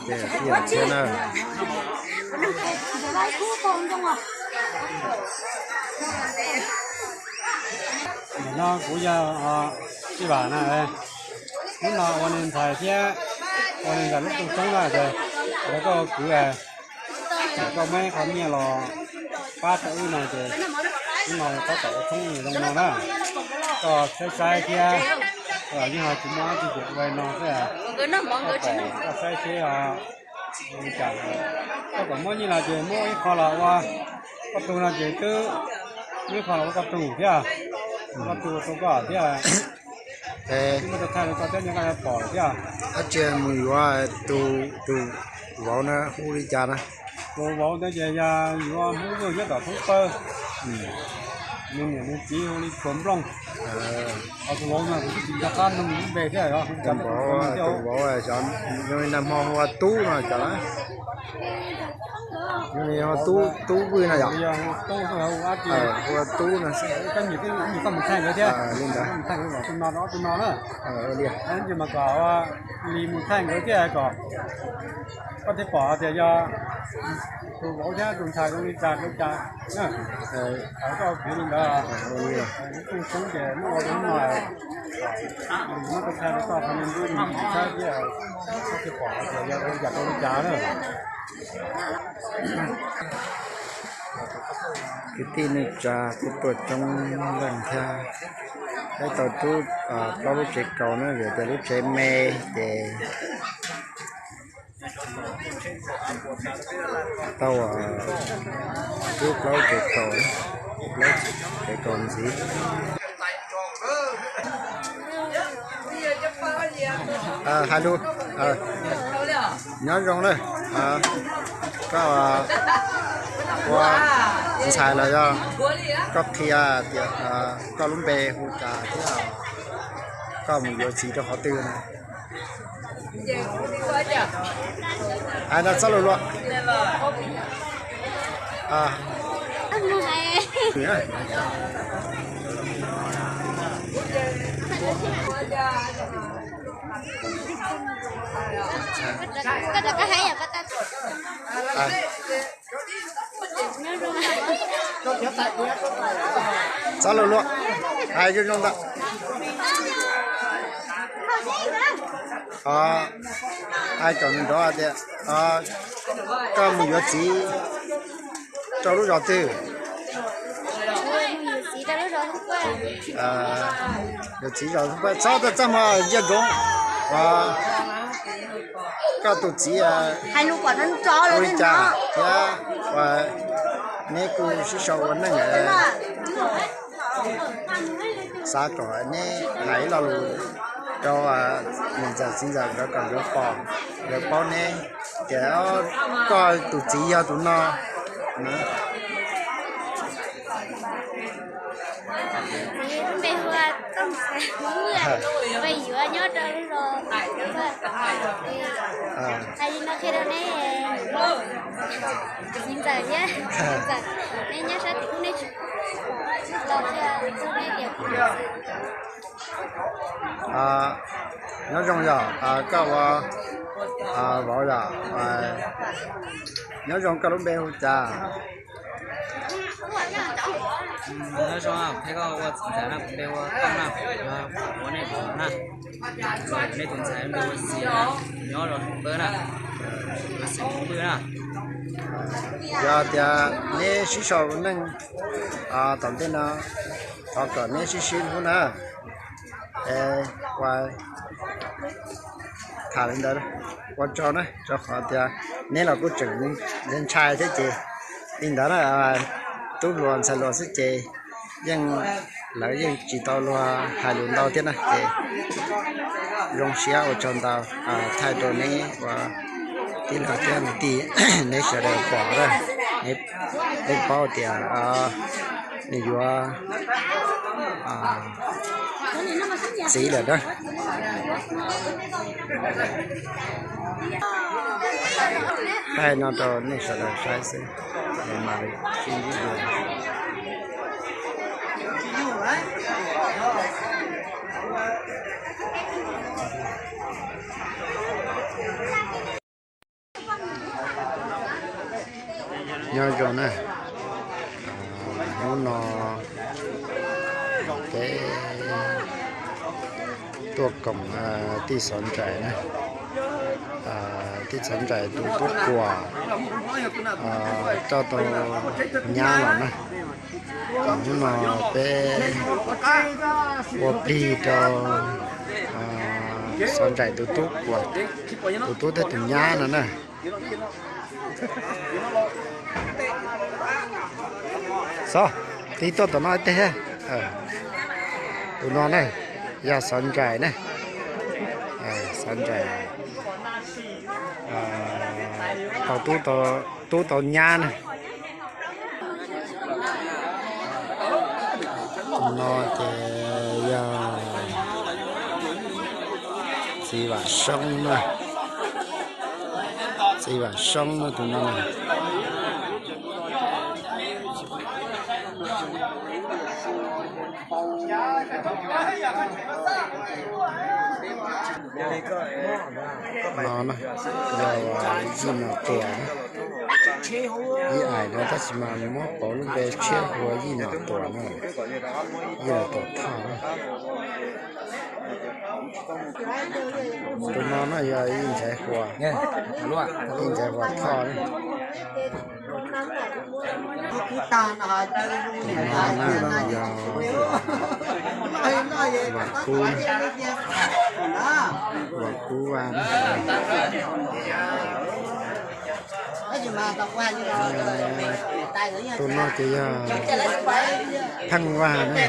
Ces tij yam thiab na. Nim no kuv yog Tij Vam na, hnub no ua niag ntxhais thiab ua niag ntxhais lub rooj tshoob na ces ua koj ua kwv, koj muab ib qho nyiaj los pab rau wb no ces hnub no tab tom ua tshoob zoo no na. Koj saib saib thiab, yeej ho tsis muaj dab tsi ces ua no xwb. Koj saib seb li cas, koj kom muab nyiaj los ces muab ib qho los ua koj tug no ces twb, muab ib qho los ua koj tug thiab, koj tug rau koj thiab. Twb muaj tau thaij rau koj thiab, nyob koj yuav pom thiab. Dab tsi mus yuav tus, tus vauv na hu li cas na? Tus vauv ntawd ces yog yuav Hmoob Vwj nyob tom Thoob Pawg. Nws niam nws txiv hu li Tsuas Nplooj. Ho tus vauv no kuv twb tsis nco qab nug lub npe thiab, hu cas tus vauv, tus vauv xyov zoo li nag hmo hu ua Tub no xyov na. Zoo li hu Tub, Tub Vwj no yom. Hu ua Tub no xwb. Koj nyiam koj mus thaij nkawd thiab, li ntawd mus thaij nkawd kom tus no rau tus no na. Li mas kom li mus thaij nkawd thiab kom koj thiaj pom tias yog tus vauv thiab tus ntxhais zoo li cas rau cas na. Koj piav li ntawd, lub rooj tshoob ces muab ua rau hnub no, muab tau thaij rau koj qhov niag ntuj nws saib thiab, koj thiaj pom tias yog ua li cas rau li cas na. Kwv tij neej tsa kuj tuaj coob leej thiab, peb tau rub plaub lub tsev kaus na, vim tias lub tsev me ces tau rub plaub tsev kaus, plaub tsev kaus ntxiv. Hais lus, nyob zoo na, koj ua ntxhais los yog koj qhia tias koj lub npe hu cas thiab koj mus yuav txiv rau qhov twg na? Hais ntawd txhob lus luag. Txhob lus luag, hais zoo zoo ntawd. Hais kom nrov hais tias koj mus yuav txiv rau lub zos twg? Yuav txiv zos, txhob txaj muag ntsia ntsoov koj tus txiv ua li cas thiab neb kuj sib sau ua neej. Xav kom neb hais ib lo lus rau niam ntxawm txiv ntxawm nkawd kom nkawd pom, nkawd paub neb tias koj tus txiv yog tus no. Txiv lub npe hu ua Tooj Xais Vwj, peb yuav nyob rau lub zos Tam Tuj. Hais li no qhia rau neb txiv ntxawm thiab txiv ntxawm, neb nyob sab tim ub neb tsis pom los qhia rau neb tias kuv Nyob zoo yom, koj ua vauv yom, nyob zoo, koj lub npe hu cas? Nyob zoo, peb koj ua txiv ntxawm na, kuv npe hu ua Tooj na, kuv ua nej tus vauv na. Nej tus ntxhais npe hu ua Xis na, nyob rau Hmoob Pawg na, xeem Hmoob Vwj na. Yog tias neb sib sau neej tom ntej no, thov kom neb sib sib hlub na. Es ua tham li ntawd, ua tsaug na, rau qhov tias neb los kuj tseem ntshai thiab ces li ntawd na, tub hluas ntxhais hluas xwb ces yeej, lawv yeej tsis tau luag hais lus ntau thiab na ces zoo siab ua tsaug ntau, thaij rau neb ua tij laug thiab niam tij neb sawv daws pom na, neb paub tias nws yuav txiv lawm na. Thaij no rau nej sawv daws saib xwb, mam li sib ntsib dua. Nyob zoo na, hnub no peb tuaj koom tij Xov Nraim na, tij Xov Nraim tus tub Kuam coj tau nyab los na. Hnub no peb ua plig rau Xov Nraim tus tub Kuam, tus tub thiab tus nyab no na. Xov, tig tuaj tom no ib teg. Tus no na, yog Xov Nraim na. Xov Nraim tau tub tau nyab na. Tus no ces yog txiv Vam Soob na. Txiv Vam Soob na tus no na. No na, yog Yij Nom Tuam na. Ib ais no tab sis mas muab pauv lub npe tshiab hu ua Yij Nom Tuam na. Yij Nom Tuam Thoj na. Tus no na yog Yij Nchaiv Huas, Yij Nchaiv Huas Thoj na. Tus no na yog Vam Kub, Vam Kub Vaj na. Tus no ces yog Pheej Vaj na.